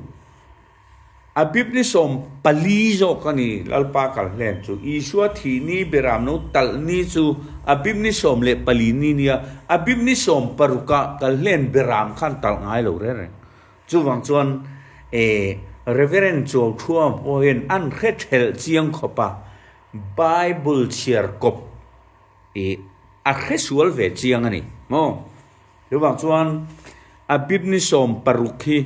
A: Abib ni 14 zawk a ni Lalpa kal hlen chu. Isua thih ni Beram no talh ni chu Abib ni 14 ni nia. Abib ni 16 ah kal hlen Beram khan talh ngai lo reng reng. Chuvang chuan e Reverend Chuauthua pawh hian an hre thelh chiang khawp a, Bible chhiar kawp I a hre sual ve chiang a ni maw? Chuvang chuan Abib ni 16 hi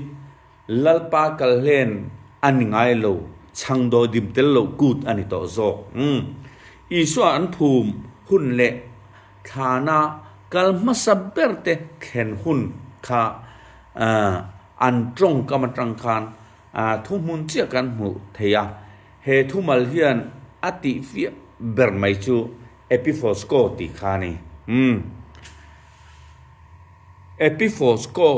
A: Lalpa kal hlen a ni ngai lo, chhang dawi dim tel loh kut a ni tawh zawk. Umm. Isua an phum hun leh thlana kal hmasa ber te thlen hun kha an tawngkam atang khan thuhmun chiah kan hmuh thei a. He thumal hian a tihfiah ber mai chu Epiphosko tih kha a ni. Umm. Epiphosko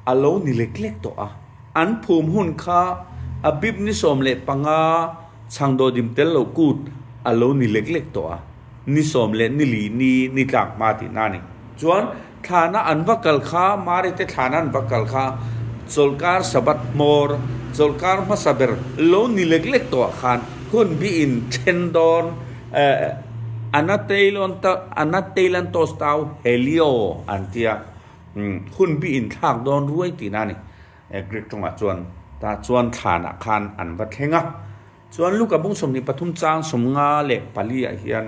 A: a lo ni lek lek tawh a. An phum hun kha Abib ni 15 chhangdaw dim tel loh kut a lo ni lek lek tawh a. Ni sawm leh ni li ni ni tlak hma tihna a ni. Chuan thlana an va kal kha, Mari te thlana an va kal kha chawlhkar Sabbath hmawr Chawlhkar hmasa ber lo ni lek lek tawhah khan hun bi in then dawn Anateilantos tau Helio an tia hun bi in thlak dawn ruai tihna a ni. Greek tawngah chuan tah chuan thlanah khan an va thleng a. Chuan Luka bung 23 chang 54 ah hian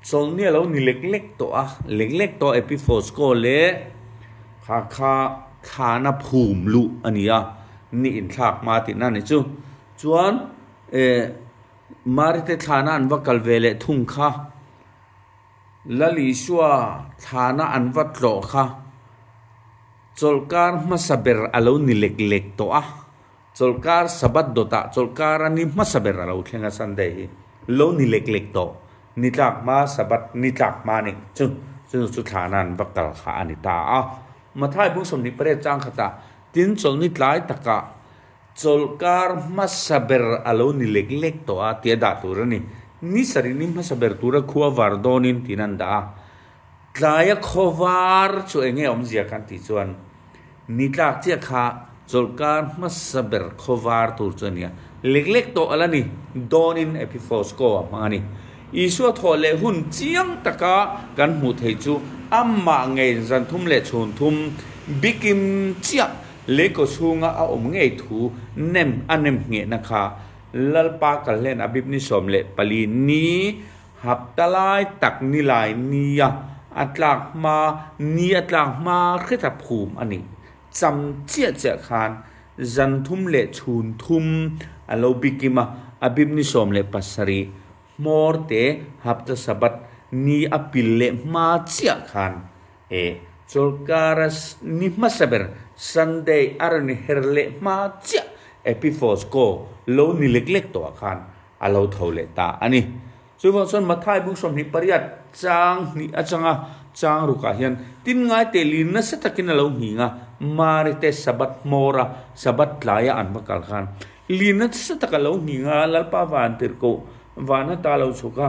A: Chawlhni a lo ni lek lek tawh a, lek lek tawh Epiphosco leh kha kha thlana phum luh a ni a, ni inthlak hma tihna a ni chu. Chuan eh Mari te thlana an va kal ve leh thung kha, Lal Isua thlana an va tlawh kha chawlhkar hmasa ber a lo ni lek lek tawh a. Chawlhkar Sabbath dawtah chawlhkar a ni hmasa ber a lo thleng a Sunday hi lo ni lek lek tawh ni tlak hma Sabbath ni tlak hma ni chu chu chu thlahna an va kal kha a ni ta a. Mathai bung 28 chang khatah tin chawlhni tlai takah chawlhkar hmasa ber a lo ni lek lek tawh a tia dah tur a ni. Ni sarih ni hmasa ber tura khua var dawnin tiin an dah a. Tlaia khawvar chu eng nge awmzia kan tih chuan ni tlak chiah kha chawlhkar hmasa ber khawvar tur chu a nia. Lek lek tawh a la ni dawnin Epiphosco a hmang a ni. Isua thawh leh hun chiang taka kan hmuh theih chu amah ngei zan thum leh chhun thum bikim chiah leikaw chhunga a awm ngei thu nem a nem nghehna kha Lalpa kalhlen a bip ni 14 ni Hapta lai tak ni lai nia a tlak hma ni a tlak hma hret a phum a nih. Cham chiah chiah khan zan thum leh chhun thum a lo bikim a, a bip ni 17 hmawr te hapta Sabbath ni a pil leh hma chiah khan e chawlhkara ni hmasa ber Sunday a rawn her leh hma chiah Epiphos kaw lo ni lek lek tawhah khan a lo tho leh ta a ni. Chuvang chuan Mathai bung 28 chang hnih atanga chang rukah hian tin ngai teh lin nasa takin a lo nghing a, Mari te Sabbath hmawra Sabbath tlaia an va kal khan lin nasa tak a lo nghing a, Lalpa van tirhkoh van ata lo chhuk a,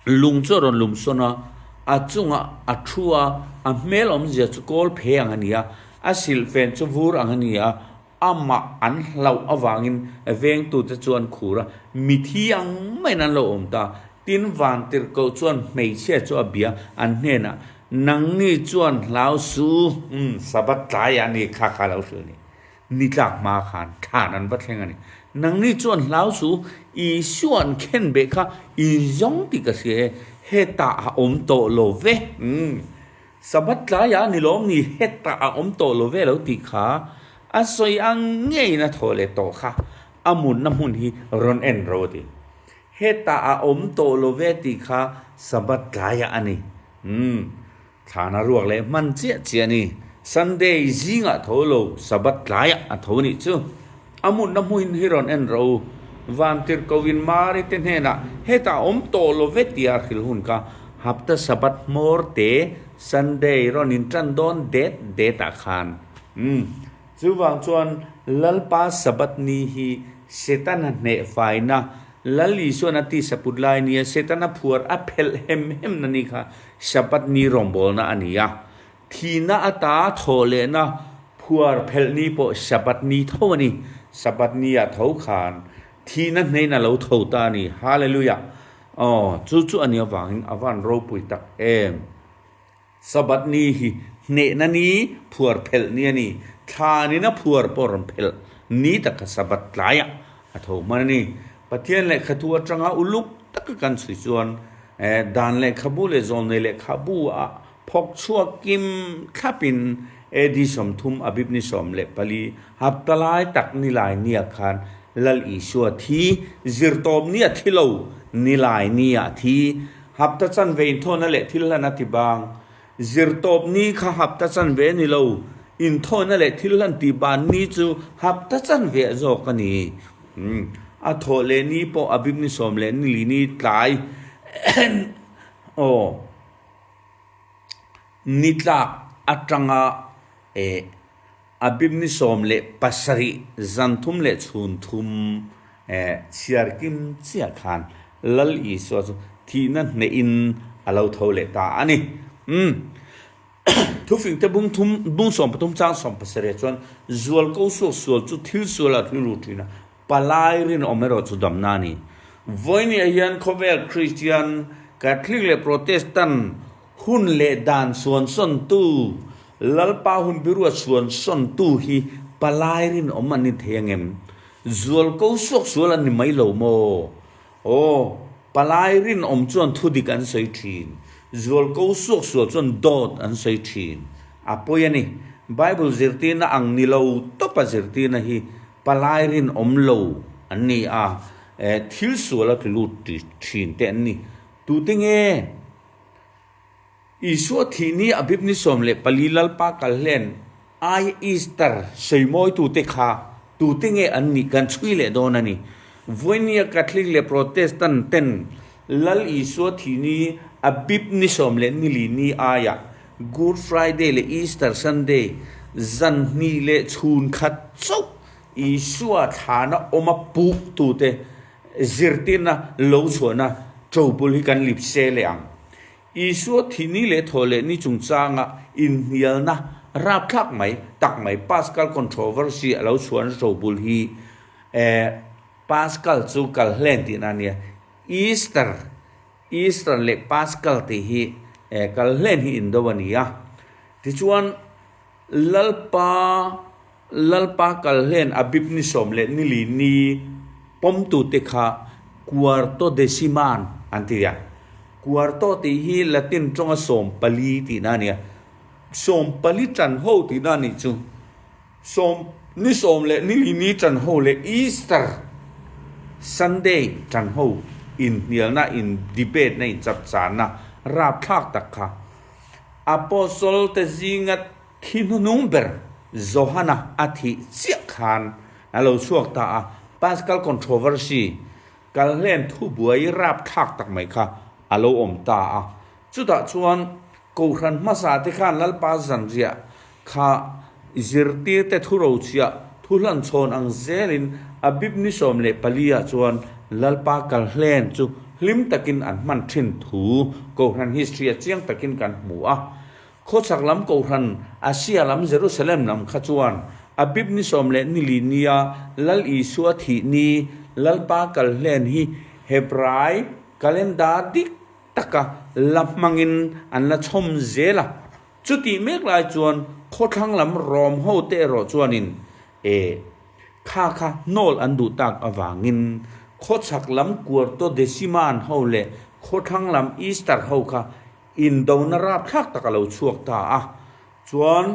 A: lung chu a rawn lum sawn a, a chungah a thu a, a hmel awmzia chu kawl phe ang a ni a, a silhfen chu vur ang a ni a, Amah an hlauh avangin vengtute chu an khur a, mithi ang maiin an lo awm ta. Tin, Vantirhkoh chuan hmeichhia chu a bia, an hnenah, Nangni chuan hlau su, umm, Sabbath tlaiah a ni kha kha lo hrilh a ni. Ni tlak hma khan thlan an va thleng a ni. Nangni chuan hlau su, Isua an khen beh kha inzawng tih ka hria e, hetah a awm tawh lo ve, umm. Sabbath tlaiah ni lawm ni hetah a awm tawh lo ve lo tih kha a sawi ang ngeiin a thaw leh tawh kha a mutna hmun hi rawn en ro a ti. Hetah a awm tawh lo ve tih kha Sabbath tlaiah a ni. Umm, thlana ruak leh hman chiah chiah a ni. Sunday zingah tho lo Sabbath tlaiah a tho nih chu. A mutna hmun hi rawn en ro u. Vantirhkohin Mari te hnenah hetah a awm tawh lo ve tia a hrilh hun kha hapta Sabbath hmawr te Sunday rawn in tan dawn det det ah khan. Umm. Chuvang chuan Lalpa Sabbath ni hi Setana hneh faina Lal Isuan a tisa put lai nia Setana phuar a phelh hem hem na ni kha Sabbath ni rawngbawlna a ni a. Thihna ata thawh lehna phuar phelh ni pawh Sabbath ni tho a ni. Sabbath ni ah tho khan thihna hnein a lo tho ta a ni. Hallelujah! Aw, chu chu a nih avangin a van ropui tak em! Sabbath ni hi hnehna ni, phuar phelh ni a ni. Thlanin a phuar pawh rawn phelh ni taka Sabbath tlaiah a tho hman a ni. Pathian lehkhathu atanga uluk taka kan chhui chuan dan lehkhabu leh zawlnei lehkhabu ah Phawk chhuak kim thlapin AD 30 Abib ni 14 hapta lai tak ni lai nia khan Lal Isua thi zirtawp nia thi lo ni lai nia thi hapta chanve inthawhna leh thil hlan a ti bang. Zirtawp ni kha hapta chanve ni lo inthawhna leh thil hlan tih ban ni chu hapta chanve zawk a ni. A thawh leh ni pawh Abib ni sawm leh ni li ni tlai aw. Ni tlak atanga eh Abib ni 17 zan thum leh chhun thum eh chhiar kim chiah khan Lal Isua chu thihna hnehin a lo tho leh ta a ni. Umm. Thufingte bung thum, bung 13 chang 17 chuan zualko suak sual chu thil sual a thlu lut thin a, palai rinawm erawh chu damna a ni. Vawinia hian khawvel Kristian, Catholic leh Protestant hun leh dan suansawntu, Lalpa hun biruat suansawntu hi palai rinawm an ni thei angem? Zualko suak sual an ni mai lo maw? Aw, palai rinawm chuan thudik an sawi thin, zualko suaksual chuan dawt an sawi thin. A pawi a ni. Bible zirtirna ang ni lo tawpa zirtirna hi palai rinawm lo an ni a, thil sual a tlu lut thin te an ni. Tute nge? Isua thih ni a bip ni 14 Lalpa kal hlen ai Easter sawimawitute kha tute nge an nih kan chhui leh dawn a ni. Vawinia Catholic leh Protestant ten Lal Isua thih ni a bip ni sawm leh nili ni aiah Good Friday leh Easter Sunday zan hnih leh chhun khat chauh Isua thlana awma puh tute zirtirna lo chhuahna ṭobul hi kan lip se leh ang. Isua thih ni leh thaw leh ni chungchanga inhnialna rapthlak mai tak mai Paschal controversy a lo chhuahna ṭobul hi Paschal chu kal hlen tihna a nia. Easter, Easter leh Paschal tih hi kal hlen hi indo a ni a. Tichuan Lalpa Lalpa kalhlen Abib ni sawm leh ni li ni pawmtute kha Quartodeciman an ti a. Quarto tih hi Latin tawnga 14 tihna a ni a. 14 tan ho tihna a nih chu. Sawm ni sawm leh ni li ni tan ho leh Easter Sunday tan ho inhnialna, in debate na, in chapchanna rapthlak tak kha Apostle te zinga Thi hnunung ber Johana a thih chiah khan a lo chhuak ta a, Paschal controversy, kalhlen thubuai rapthlak tak mai kha a lo awm ta a. Chutah chuan Kohhran hmasa te khan Lalpa zanriah kha zirtirte thurochhiah thuhlanchhawn ang zelin Abib ni 14 ah chuan Lalpa kalhlen chu hlim takin an hman thin thu Kohhran history ah chiang takin kan hmu a. Khawchhak lam Kohhran, Asia lam Jerusalem lam kha chuan Abib ni sawm leh ni li nia Lal Isua thih ni Lalpa kal hlen hi Hebrai calendar dik taka la hmangin an la chhawm zel a. Chutih mek lai chuan khawthlang lam Rom ho te erawh chuanin e kha kha hnawl an duh tak avangin khawchhak lam Quartodeciman ho leh khawthlang lam Easter ho kha Indona rapthlak tak a lo chhuak ta a, chuan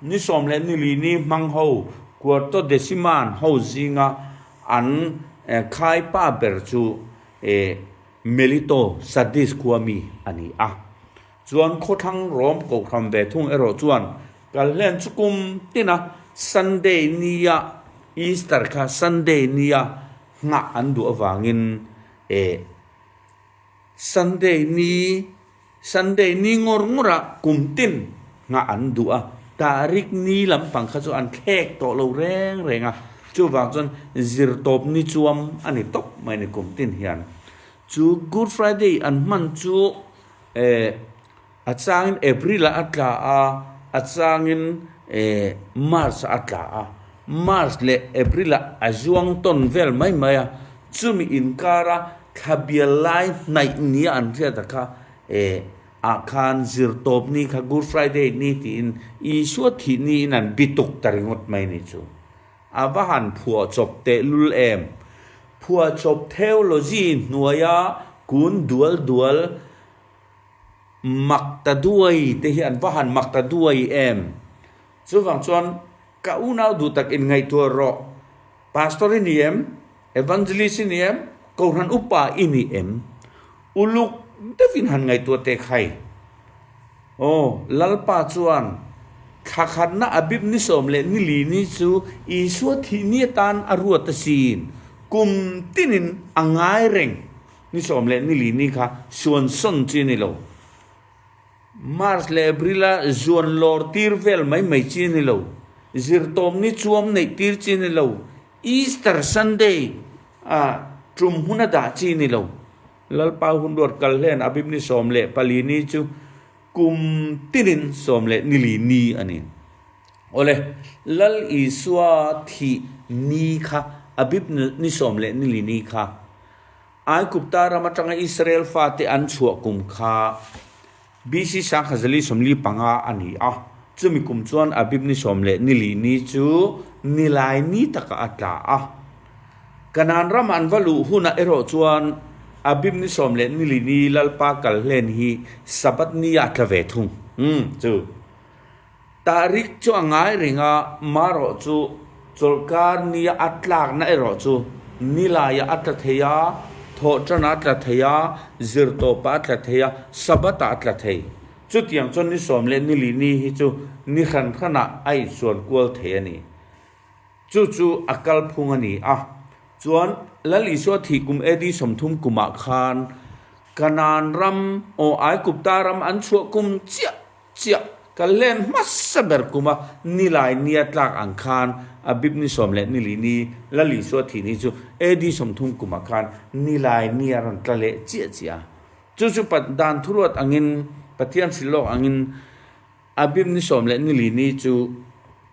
A: ni sawm leh ni li ni hmang ho Quartodeciman ho zinga an khai pa ber chu Melito Sardis khua mi a ni a. Chuan khawthlang Rom kohhran ve thung erawh chuan kalhlen chu kum tina Sunday nia Easter kha Sunday nia nghah an duh avangin Sunday ni, Sunday ni ngawr ngawr ah kum tin nghah an duh a, tarik ni lampang kha chu an thlek tawh lo reng reng a, chuvang chuan zirtawp ni chuam a ni tawp mai ni kum tin hian. Chu Good Friday an hman chu eh a changin April ah a tla a, a changin eh March ah a tla a, March leh April ah a zuang tawn vel mai mai a, chumi inkara Thla bial lai hnaih nia an hriat a kha e ah khan zirtawp ni kha Good Friday ni tiin Isua thih niin an bituk ta ringawt mai ni chu. A va han phuahchawp tehlul em. Phuahchawp theology hnuaia kun dual dual mak ta duai te hi an va han mak ta duai em. Chuvang chuan ka unau duh tak inngaihtuah rawh. Pastor i ni em? Evangelist i ni em? Kohhran upa i ni em? Uluk deuhin han ngaihtuah teh khai. Aw, Lalpa chuan thla khatna a bip ni sawm leh ni li ni chu Isua thih ni atan a ruat asin. Kum tinin a ngai reng ni sawm leh ni li ni kha suan sawn chi a ni lo. March leh April a zuan lawr tir vel mai mai chi a ni lo. Zirtawm ni chuam neih tir chi a ni lo. Easter Sunday a tum hun a dah chi a ni lo. Lalpa hun ruat kal hlen Abib ni 14 ni chu. kum tinin 14 ni a ni. Awle, Lal Isua thih ni kha, Abib ni 14 ni kha, Aigupta ram atanga Israel fate an chhuah kum kha BC 1045 a ni a. Chumi kum chuan Abib ni 14 ni chu nilai ni takah a tla a. Kanaan ram an va luh hunah erawh chuan Abib ni 14 ni Lalpa kal hlen hi Sabbath ni ah a tla ve thung. Umm chu. Tahrik chu a ngai reng a, marawh chu chawlhkar nia a tlakna erawh chu nilaiah a tla thei a, thawhṭanah a tla thei a, zirtawpah a tla thei a, Sabbath-ah a tla thei. Chutiang chuan ni 14 ni hi chu ni hran hranah a insuan kual thei a ni. Chu chu a kalphung a ni a. Chuan Lal Isua thih kum AD 30 kumah khan Kanaan ram aw Aigupta ram an chhuah kum chiah chiah ka hlen hmasa ber kuma nilai nia tlak ang khan Abib ni 14 ni Lal Isua thih ni chu AD 30 kumah khan nilai nia rawn tla leh chiah chiah a. Chu chu dan thuruat angin Pathian hrilh lawk angin Abib ni 14 ni chu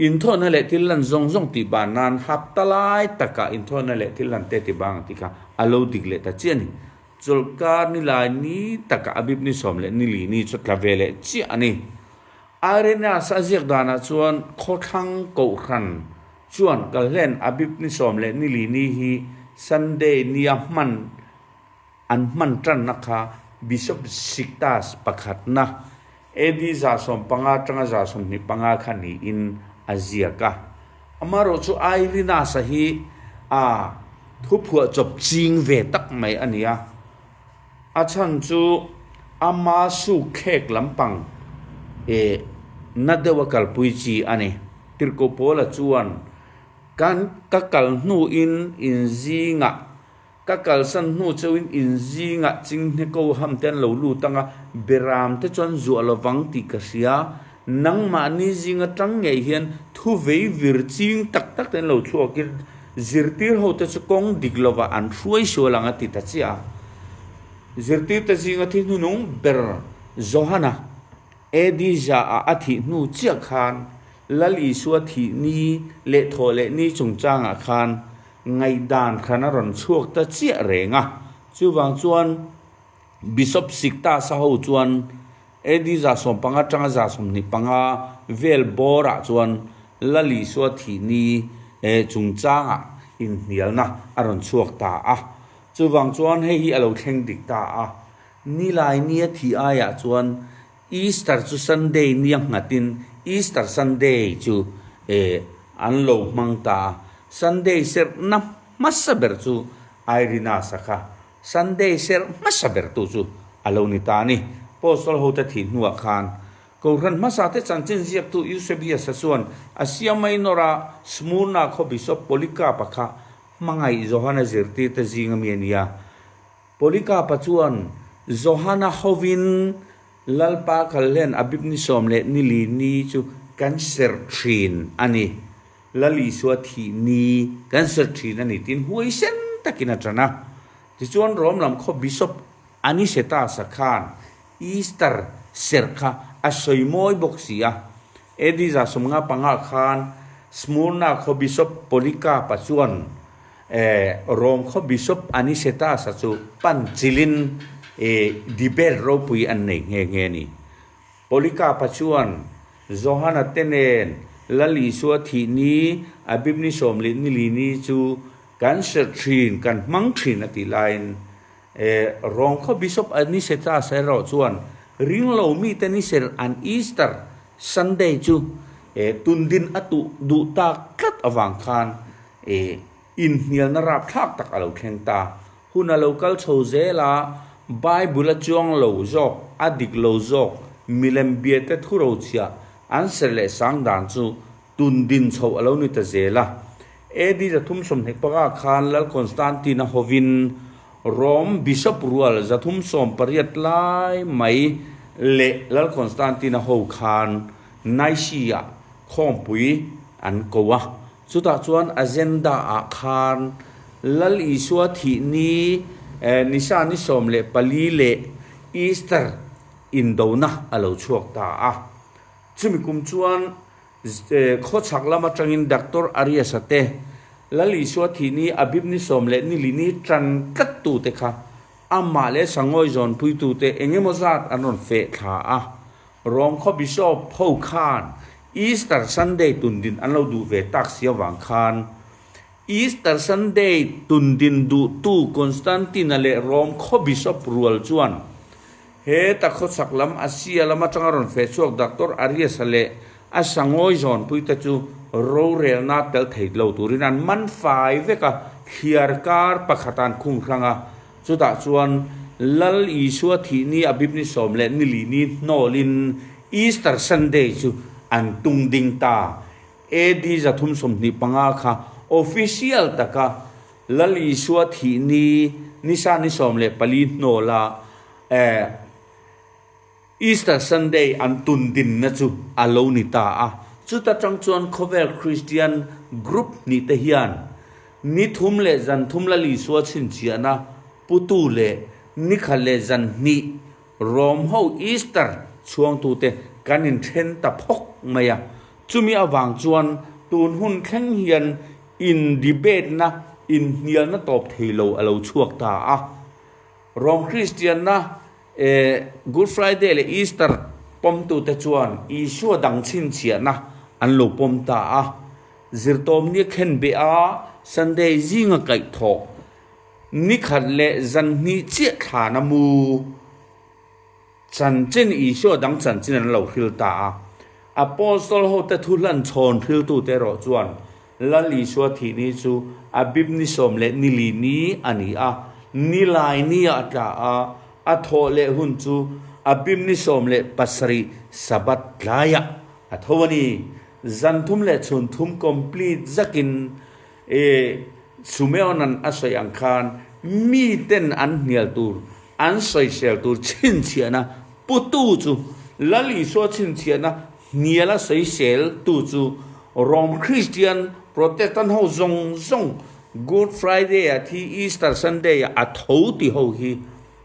A: inthawhna leh thil lan zawng zawng tih ban nan hapta lai takah inthawhna leh thil lan te ti bang ang tih kha a lo dik leh ta chiah a ni. Chawlhkar ni lai ni takah Abib ni 14 ni chu tla ve leh chiah a ni. Irenaeus a ziak danah chuan khawthlang kohhran chuan kalhlen Abib ni 14 ni hi Sunday nia hman An hman tanna kha Bishop Sixtus pakhatna AD 150 atanga 125 kha niin a ziak a. Amaherawh chu Irenaeus-a hi a thuphuah chawp ching ve tak mai a ni a. A chhan chu ama sukthlek lampang eh na deuha kalpui chi a ni. Tirhkoh Paula chuan, Kan ka kal hnuin inzingah Ka kalsan hnu chauhin in zingah chinghne ko ham te an lo lut ang a, beram te chuan zuah lovang tih ka hria. Nangmahni zing atang ngei hian thu vei vir ching tak tak te an lo chhuak in zirtir ho te chu kawng dik lovah an hruai sual ang a ti ta chiah a. Zirtir te zinga thi hnunung ber Johana AD za ah a thih hnu chiah khan Lal Isua thih ni leh thawh leh ni chungchangah khan Ngaihdan khan a rawn chhuak ta chiah reng a, chuvang chuan Bishop Siktas-a ho chuan AD 15 atanga 25 vel bawrah chuan Lal Isua thih ni chungchangah inhnialna a rawn chhuak ta a, chuvang chuan hei hi a lo thleng dik ta a, Nilai nia thih aiah chuan Easter chu Sunday nia nghatin Easter Sunday chu an lo hmang ta a. Sunday serhna hmasa ber chu Irenaeus-a kha Sunday serh hmasa bertu chu a lo ni ta a ni. Apostle hote thih hnuah khan Kohhran hmasate chanchin ziaktu Eusebius-a chuan Asia Minor-a Smyrna khaw Bishop Polycarp-a kha hmangaih Johana zirtirte zinga mi a ni a. Polycarp-a chuan Johana hovin Lalpa kalhlen Abib ni 14 ni chu kan serh thin a ni, Lal Isua thih ni kan serh thin a ni tiin huaisen takin a tan a. Tichuan Rom lam khaw Bishop Anicetus-a khan Easter serh kha a sawi mawi bawk si a. AD 155 khan Smyrna khaw Bishop Polycarp-a chuan Rom khaw Bishop Anicetus-a chu pan chilin debate ropui an nei nghe nghe a ni. Polycarp-a chuan Johana te nen Lal Isua thih ni, Abib ni 14 ni chu kan serh thin, kan hmang thin a tih laiin Rom khaw Bishop Anicetus-a erawh chuan ringlo mite ni serh an Easter Sunday chu tundin a tuh duh tak tlat avang khan E, inhnialna rapthlak tak a lo thleng ta. Hun a lo kal chho zel a, Bible a chuang lo zawk, a dik lo zawk, milem biate thurochhia an ser leh sang dan chu tun din chho a lo ni ta zel a. AD 325 khan Lal Constantine-a hovin Rome Bishop rual 380 lai mai leh Lal Constantine-a ho khan Nicaea khawmpui an ko a. Chutah chuan agenda ah khan Lal Isua thih ni Nisa ni 14 leh Easter indona a lo chhuak ta a. Chumi kum chuan khawchhak lam atangin Doctor Arias-a te, Lal Isua thihni Abib ni sawm leh ni lini tan tlattute kha amah leh sangawi zawnpuitute eng emaw zat an rawn feh thla a. Rom khaw Bishop ho khan Easter Sunday tundin an lo duh ve tak si avang khan Easter Sunday tundin duhtu Constantine-a leh Rom khaw Bishop rual chuan heta khawchhak lam Asia lam atanga rawn feh chhuak Doctor Arius-a leh a sangawi zawnpuite chu rorelna tel thei lo turin an man fai vek a, thliar kar pakhat an khung hrang a. Chutah chuan Lal Isua thih ni a bibni sawm leh ni li ni hnawlin Easter Sunday chu an tung ding ta. AD 325 kha official taka Lal Isua thih ni nisa ni 14 hnawla Easter Sunday an tun dinna chu a lo ni ta a. Chuta tang chuan khawvel Kristian group hnih te hian ni thum leh zan thum Lal Isua chhinchhiahna putu leh ni khat leh zan hnih Rom ho Easter chhuangtute kan inthen ta phawk mai a. Chumi avang chuan tun hun thleng hian in debate na, inhnialna tawp thei lo a lo chhuak ta a. Rom Kristianna Good Friday leh Easter pawmtute chuan Isua dang chhinchhiahna an lo pawm ta a. Zirtawmni a khen beh a, Sunday zinga kaihthawh ni khat leh zan hnih chiah thlan a mu. Chanchin Isua dang chanchin an lo hril ta a. Apostol hote thu hlan chhawn hriltute erawh chuan Lal Isua thih ni chu Abib ni sawm leh ni li ni a ni a, ni lai ni ah a tla a, a thawh leh hun chu Abib ni 17 Sabbath tlaiah a tho a ni. Zan thum leh chhun thum complete zakin E Sumeona'n a sawi ang khan miten an hnial tur, an sawisel tur chhinchhiahna putu chu Lal Isua chhinchhiahna hniala sawisel tu chu Rom Kristian Protestant ho zawng zawng Good Friday ah thi Easter Sunday ah a tho ti ho hi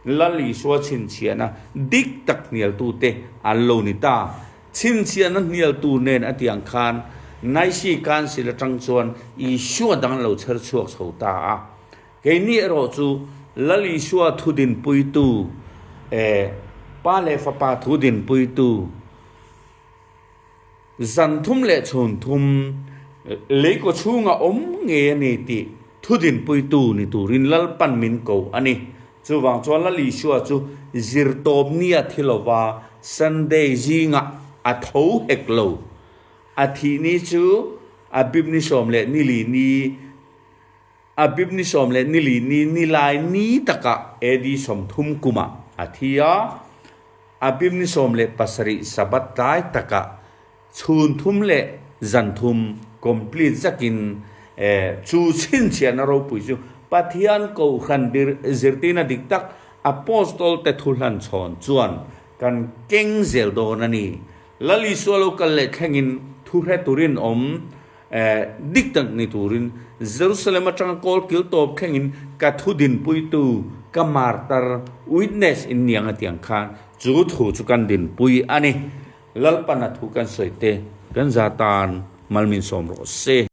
A: Lal Isua chhinchhiahna dik tak hnialtute an lo ni ta. Chhinchhiahna hnialtu nen a tih ang khan Naisi Council atang chuan Isua dang lo chher chhuak chho ta a. Keini erawh chu Lal Isua thu dinpuitu, eh, Pa leh Fapa thu dinpuitu, zan thum leh chhun thum leikaw chhunga awm ngei a ni tih thu dinpuitu ni turin Lalpan min ko a ni. Chuvang chuan Lal Isua chu zirtawp nia thi lova Sunday zingah a tho hek lo. A thih ni chu Abib ni sawm leh ni li ni Abib ni sawm leh ni li ni ni lai ni takah AD 30 kumah a thi a. Abib ni 17 Sabbath tlai takah Chhun thum leh zan thum complete zakin chu chhinchhiahna ropui chu Pathian Kohhran zirtirna dik tak Apostol te thu hlan chhawn chuan kan keng zel dawn a ni. Lal Isua lo kal leh thlengin thu hre turin awm dik tak ni turin Jerusalem atanga kawl kil tawp thlengin ka thu dinpuitu ka martar witness in niang a tiang khan chu thu chu kan dinpui a ni. Lalpana thu kan sawi te kan za tan mal min sawm rawh se.